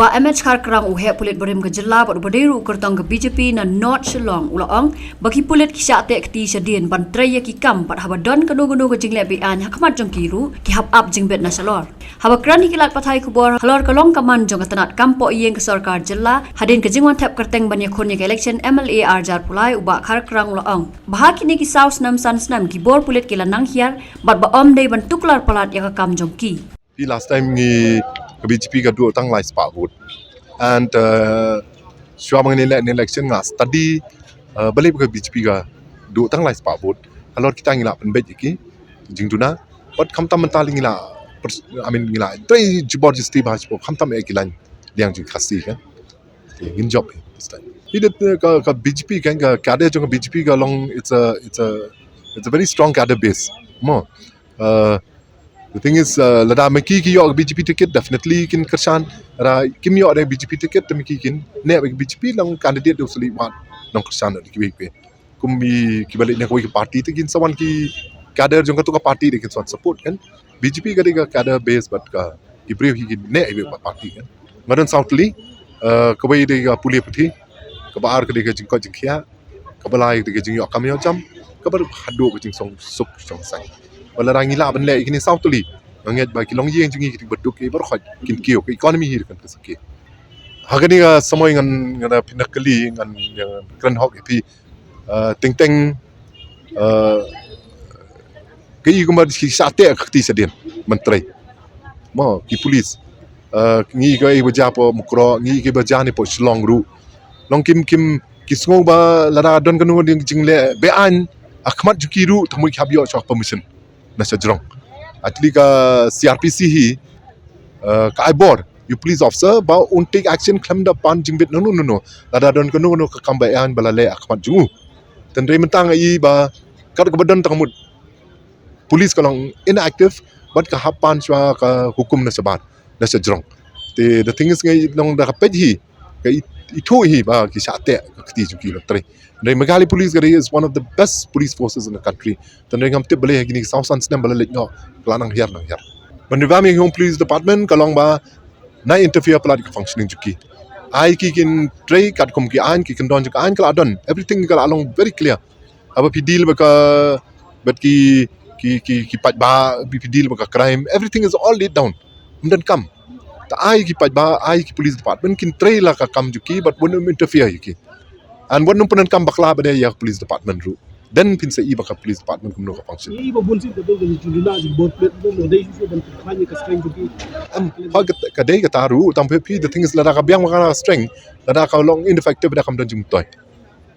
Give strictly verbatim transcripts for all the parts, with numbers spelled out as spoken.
Bah M H Kharkrang, u heh pulit barim ka jylla bad uba dei ruh u kyrtong ka B J P na North Shillong, u la ong ba ki pulit ki shah teh kti shadien ban trei ïa ki kam bad haba don kano kano ka jingleh be-aiñ ha khmat jong ki ruh, ki hap ap jingbit na shalor. Haba kren ha ki lad pathai khubor halor ka long ka man jong ka tnat kam poh ïing ka sorkar jylla hadien ka jingwan thep kyrteng ban ïakhun ïa ka election M L A arhajar arphew lai, u Bah Kharkrang u la ong ba ha kine ki saw snem san snem ki bor pulit ki la nang hiar bad ba ym dei ban tuklar palat ïa ka kam jong ki. Phi, last time ngi, ka B J P ka duh tang lai spah vote. And, uh, shuwa ba ngin leh election nga study, uh, balei ba ka B J P ka duh tang lai spah vote. Halor kita ngi la pynbeit ïa ki jingduna. Bad khamtam mynta ngi la pers-, I mean, ngi la trei jubor justi ba ha shuwa khamtam ïa ki lain liang jong Khasi ka. Te ngin jop hi this time. Hi da ka, ka B J P ka, ka cadre jong ka B J P ka long, it's a, it's a, it's a very strong cadre base. Mo. Uh, the thing is, uh, lada ma ki ki ïoh ka B J P ticket, definitely kin kyrshan. Lada kim ïoh da B J P ticket, te ma ki kin neh bad ka B J P, long candidate da u Sali Wad, long kyrshan da ki wei ki wei. Kum ki, kiba leit na kawei ka party, te kin sa wan ki cadre jong katu ka party, te kin sa wan support kan. B J P ka dei ka cadre base bad ka, ki briew hi kin neh hi bad party kan. Nga don saw tylli, uh, kawei dei ka pule puthi, kaba ar ka dei ka jingkoit jingkhiah, kaba lai ka dei ka jingïoh kam ïoh jam, kaba haduh ka jingsuk jingsaiñ. Bad lada ngi lah ban leh ïa kine saw tylli, nga ngeit ba ki longïing jong ngi ki dei ba duk, ki ba khot kin kiew, ka economy hi kan ka saki. Ha kane ka samoi ngan, ngan da pynda kylli, ngan, ngan kren hok ïa phi, uh, teng teng, uh, ka i kumba ki shah teh ka kti shadien ban trei. Mo, ki police. Uh, ngi ka i ba jia poh Mukroh, ngi ka i ba jia ne poh Shillong ruh. Long kim, kim, ki sngew ba lada don kano ding jingleh be-aiñ ha khmat jong ki ruh, te mut ki hap ïoh shuwa permission na sha jrong. Actually ka C R P C hi, uh, ka ai bor ïa u police officer ba un take action khlem da pan jingbit nano nano lada don kano kano ka kam be-aiñ ba la leh ha khmat jong u. Tynrai mynta nga i ba kat kaba don tang mut police ka long inactive bad ka hap pan shuwa ka hukum na shabar na sha jrong. Te the thing is nga i long da ka peit hi, ka i, ithuh hi ba ki shah teh ka kti jong ki ban trei. Tynrai Meghalaya Police ka dei is one of the best police forces in the country. Tynrai ngam tip balei ha kine ki saw san snem ba la leit noh ka la nang hiar nang hiar. Ban ri bam ïa ki home police department ka long ba na interfere palat ka functioning jong ki. Ai ki kin trei katkum ki aiñ, ki kyndon jong ka aiñ ka la don. Everything ka la long very clear. Haba phi deal bad ka, bad ki, ki, ki, ki paidbah, phi, phi deal bad ka crime, everything is all laid down. Ym don kam. Te ai ki paidbah, ai ki police department kin trei la ka kam jong ki, bad wat nym interfere ïa ki. And wat nym pyndonkam bakla ba dei ïa ka police department ruh. Then phin sa i ba ka police department kumno ka function. I ba bun sien ka dei ka jingduna jingbor pulit ba dei shuh ban pynkhraw ïa ka strength jong ki. Em, ha ka, ka dei kata ruh, tang phi, phi, the thing is lada ka biang ba ka strength, lada ka long ineffective, lada kam don jingmyntoi.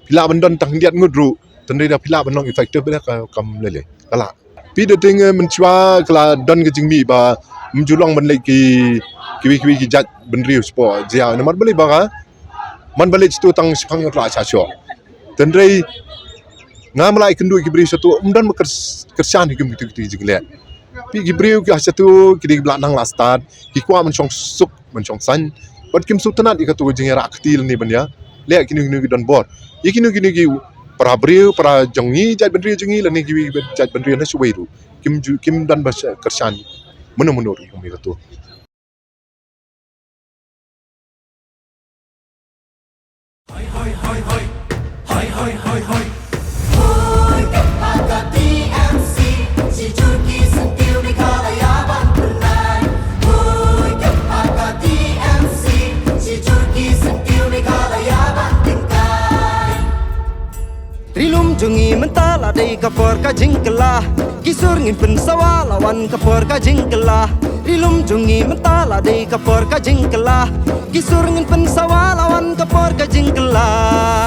Phi lah ban don tang khyndiat ngut ruh, tang da phi lah ban long effective, lada ka kam lei lei. Ka lah. Phi, the thing, eh, mynshuwa ka la don ka jingmih ba ym ju long ban leit ki, kiwei kiwei ki jait bynriew shapoh jia, namar balei ba ka man ba leit shatu tang shiphang ka la sha shoh. Tynrai ngam lah ïakynduh ki briew shatu, ym don ba kyr-, kyrshan ïa ki, ki, ki jingleh. Phi, ki briew ki ha shatu ki dei ba la nang la stad, ki kwah ban shong suk, ban shong saiñ. Bad kim sngewtynnat ïa katu ka jingïarap kti lane ban ïa leh kino kino ki donbor. Ïa kino kino ki para briew, para jong ngi, jait bynriew jong ngi lane kiwei jait bynriew na shawei ruh, kim ju, kim don ba sha-, kyrshan mano mano ruh kum ïa katu. Ri lum jong ngi mynta la dei ka por ka jingkylla. Ki sur ngin pynsawa la wan ka por ka jingkylla. Ri lum jong ngi mynta la dei ka por ka jingkylla. Ki sur ngin pynsawa la wan ka por ka jingkylla.